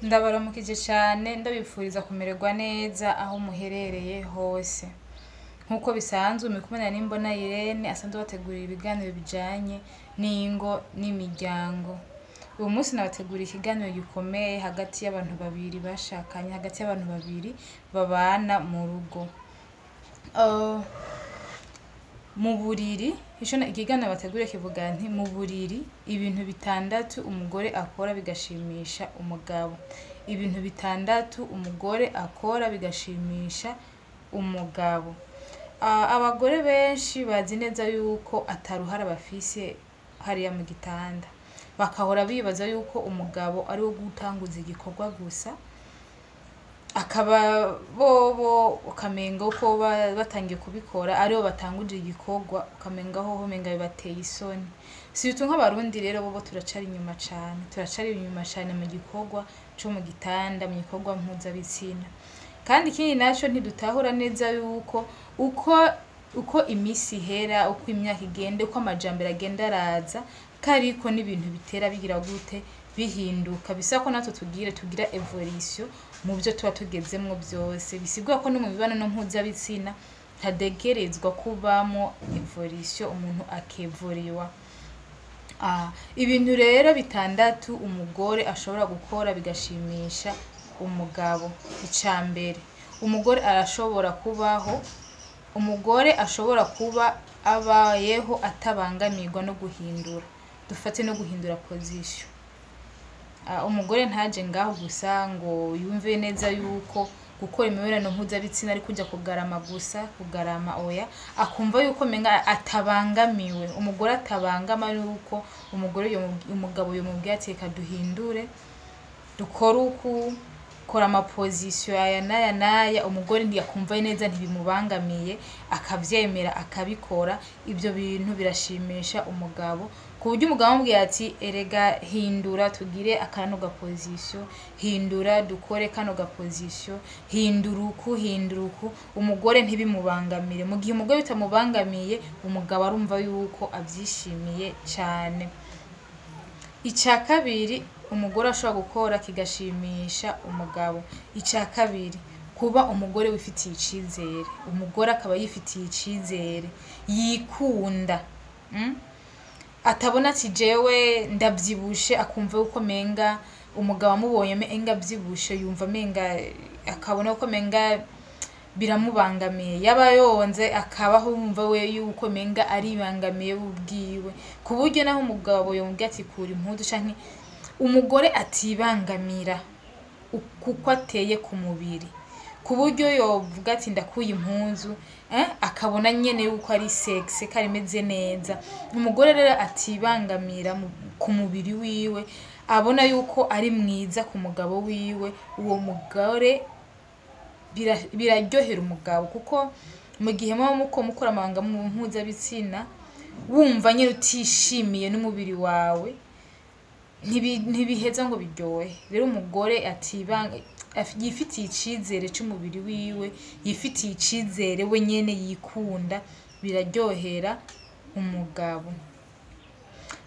Ndabaramukije cane, ndabipfuriza kumererwa neza aho muherereye hose. Nk'uko bisanzwe, muri kumwe na Nimbona Irene asanzwe abategurira ibiganiro bijanye n'ingo n'imiryango. Uyu munsi nabateguriye ikiganiro gikomeye hagati y'abantu babiri bashakanye, hagati y'abantu babiri babana mu rugo. Mu buriri, ikiganiro nabateguriye kivuga nti: "Mu buriri, ibintu bitandatu umugore akora bigashimisha umugabo." Ibintu bitandatu umugore akora bigashimisha umugabo. Abagore benshi bazi neza yuko ata ruhara bafise hariya mu gitanda. Bakahora bibaza yuko umugabo ari uwo gutanguza igikorwa gusa, akaba bobo ukamenga uko batangiye kubikora aribo batanguje igikorwa, ukamenga hoho umenga bibateye isoni. Surtout nk'Abarundi rero, bobo turacari inyuma cane, turacari inyuma cane mu gikorwa co mu gitanda, mu gikorwa mpuzabitsina. Kandi ikindi naco, ntidutahura neza yuko uko imisi ihera, uko imyaka igenda, uko amajambere agenda araza, ko ariko n'ibintu bitera bigira gute? Bihinduka. Bisaba ko natwe tugira évolution mu vyo tuba tugezemwo vyose. Bisigura ko no mu mibonano mpuzabitsina hategerezwa kubamwo évolution, umuntu akevuriwa. Ibintu rero bitandatu umugore ashobora gukora bigashimisha umugabo. Ica mbere, umugore arashobora kubaho, umugore ashobora kuba abayeho atabangamirwa no guhindura. Dufate no guhindura position. Umugore ntaje ngaho gusa ngo yumve neza yuko gukora imibonano mpuzabitsina ari kuja kugarama gusa, kugarama oya, akumva yuko menga atabangamiwe. Umugore atabangama yuko umugore umugabo yomubwiye ati: "Reka duhindure, dukore uku, kora ama position aya n'aya n'aya." Umugore ntiyakumva neza, ntibimubangamiye, akavyemera, akabikora. Ivyo bintu birashimisha umugabo, ku buryo umugabo amubwiye ati: "Erega hindura, tugire akano ga position, hindura dukore kano ga position, hindura uku, hindura uku," umugore ntibimubangamire. Mu gihe umugore bitamubangamiye, umugabo arumva yuko avyishimiye cane. Ica kabiri umugore ashobora gukora kigashimisha umugabo, ica kabiri, kuba umugore wifitiye icizere. Umugore akaba yifitiye icizere, yikunda, Atabona ati: "Jewe ndavyibushe," akumva yuko menga umugabo amubonye menga avyibushe, yumva menga, akabona ko menga biramubangamiye. Yaba yonze, akabaho yumva we yuko menga aribangamiye we ubwiwe, ku buryo naho umugabo yomubwira ati: "Kura impuzu," canke umugore atibangamira kuko ateye ku mubiri, ku buryo yovuga ati: "Ndakuye impuzu," akabona nyene yuko ari sexy, ko arimeze neza. Umugore rero atibangamira ku mubiri wiwe, abona yuko ari mwiza ku mugabo wiwe, uwo mugore biraryohera umugabo, kuko mu gihe muba muko mukora amabanga mu mpuzabitsina, wumva nyene utishimiye n'umubiri wawe, ntibiheza ngo biryohe. Rero umugore atibanga, yifitiye icizere c'umubiri wiwe, yifitiye icizere we nyene, yikunda, biraryohera umugabo.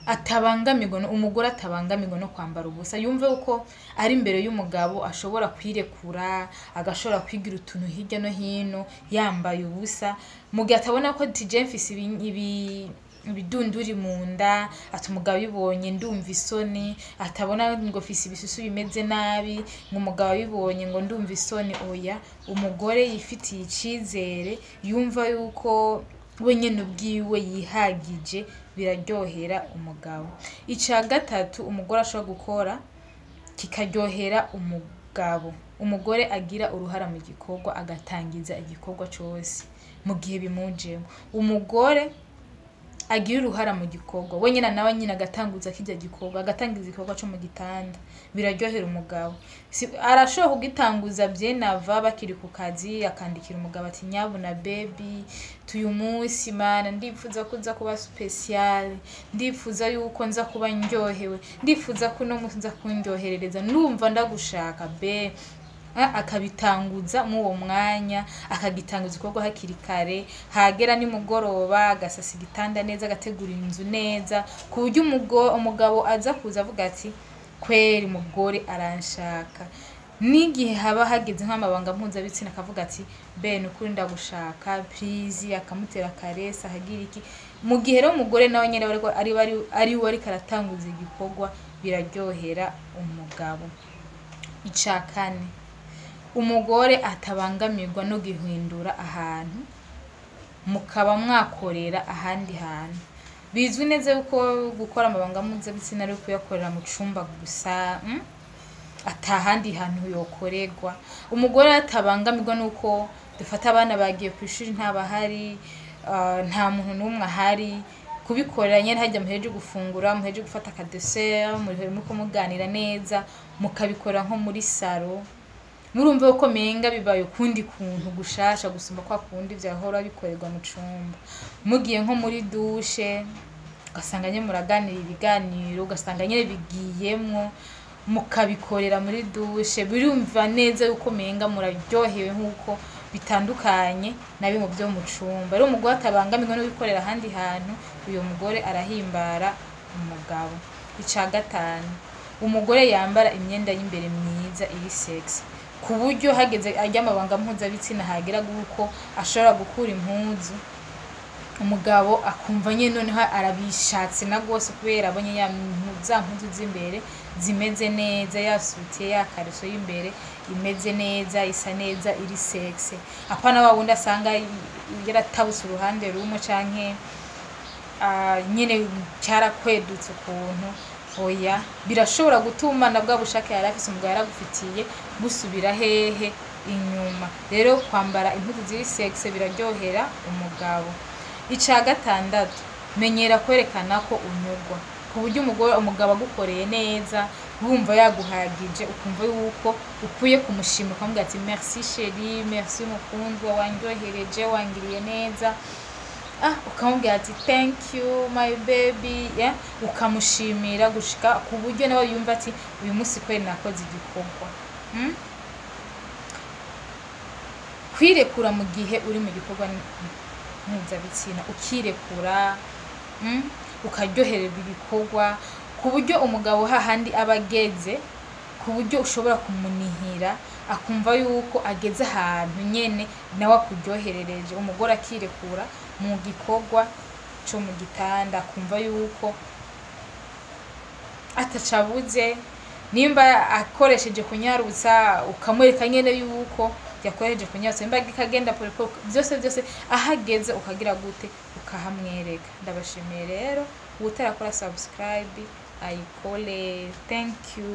Atabangamirwa no, umugore atabangamirwa no kwambara ubusa, yumve uko ari imbere y'umugabo ashobora kwirekura, agashobora kwigira utuntu hirya no hino yambaye ubusa, mu gihe atabona ko ati: "Je mfise ibidunduri mu nda," ati: "Umugabo abibonye ndumva isoni." Atabona ngo: "Mfise ibisusu bimeze nabi," ngo: "Umugabo abibonye ngo ndumva isoni." Oya, umugore yifitiye icizere, yumva yuko we nyene ubwiwe yihagije, biraryohera umugabo. Ica gatatu umugore ashobora gukora kikaryohera umugabo, umugore agira uruhara mu gikorwa, agatangiza igikorwa cose mu gihe bimujemo. Umugore agira uruhara mu gikorwa we nyene, nawe nyene agatanguza kirya gikorwa, agatangiza igikorwa co mu gitanda, biraryohera umugabo. Si, arashobora kugitanguza vyenava bakiri ku kazi, akandikira umugabo ati: "Nyabuna baby, tuyu munsi mana ndipfuza ko uza kuba spécial, ndipfuza yuko nza kuba ndyohewe, ndipfuza ko uno munsi nza kundyoherereza, ndumva ndagushaka be." Akabitanguza muri uwo mwanya, akagitanguza igikorwa hakiri kare. Hagera nimugoroba, agasasa igitanda neza, agategura inzu neza, ku buryo umugabo aza kuza avuga ati Kweri umugore aranshaka. N'igihe haba hageze nk'amabanga mpuzabitsina, akavuga ati: "Be, nukuri ndagushaka, please", akamutera caresse, akagira iki. Mu gihe rero umugore nawe nyene aba ari we ariko aratanguza igikorwa, biraryohera umugabo. Ica kane, umugore atabangamirwa no guhindura ahantu, mukaba mwakorera ahandi hantu. Bizwi neza yuko gukora amabanga mpuzabitsina ari kuyakorera mu cumba gusa, Atahandi hantu yokorerwa. Umugore atabangamirwa nuko dufata abana bagiye kw'ishuri, ntabahari, nta muntu n'umwe ahari, kubikorera nyene harya muhejeje gufungura, muhejeje gufata aka dessert, muriko muganira neza, mukabikora nko muri salon. Murumva yuko menga bibaye ukundi kuntu gushasha gusumba kwa kundi vyahora bikorerwa mu cumba. Mugiye nko muri douche, ugasanga nyene muraganira ibiganiro, ugasanga nyene bigiyemwo, mukabikorera muri douche, birumva neza yuko menga muraryohewe, nkuko bitandukanye na bimwe vyo mu cumba. Rero umugore atabangamirwa no gukorera ahandi hantu, uyo mugore arahimbara umugabo. Ica gatanu, umugore yambara imyenda y'imbere myiza iri sexy, ku buryo hageze arya amabanga mpuzabitsina, hagera guko ashobora gukura impuzu, umugabo akumva nyene noneho arabishatse na gose, kubera abonye ya za mpuzu z'imbere zimeze neza, ya soutien, ya caleçon y'imbere imeze neza, isa neza, iri sexy. Apana wa wundi asanga yaratabutse uruhande rumwe canke nyene cyarakwedutse ukuntu. Oya, birashobora gutuma na bwa bushake yari afise, umugabo yaragufitiye, busubira hehe? Inyuma. Rero kwambara impuzu ziri sexy biraryohera umugabo. Ica gatandatu, menyera kwerekana ko unyurwa, ku buryo umugore, umugabo agukoreye neza, wumva yaguhagije, ukumva yuko ukwiye kumushima, ukamubwira ati: "Merci chéri, merci mukundwa, wandyohereje, wangiriye neza." Ukamubwira ati: "Thank you my baby", yeah? Ukamushimira gushika ku buryo nawe yumva ati: "Uyu munsi kweri nakoze igikorwa." Kwirekura mu gihe uri mu gikorwa mpuzabitsina, ukirekura, Ukaryohererwa ibikorwa, ku buryo umugabo hahandi aba ageze, ku buryo ushobora kumunihira, akumva yuko ageze ahantu nyene nawe akuryoherereje. Umugore akirekura mu gikorwa co mu gitanda, akumva yuko atacabuze. Nimba akoresheje kunyarutsa, ukamwereka nyene yuko yakoresheje kunyarutsa. Nimba akagenda polepole, byose byose ahageze ukagira gute? Ukahamwereka. Ndabashimiye rero. Uwutarakora subscribe ayikore. Thank you.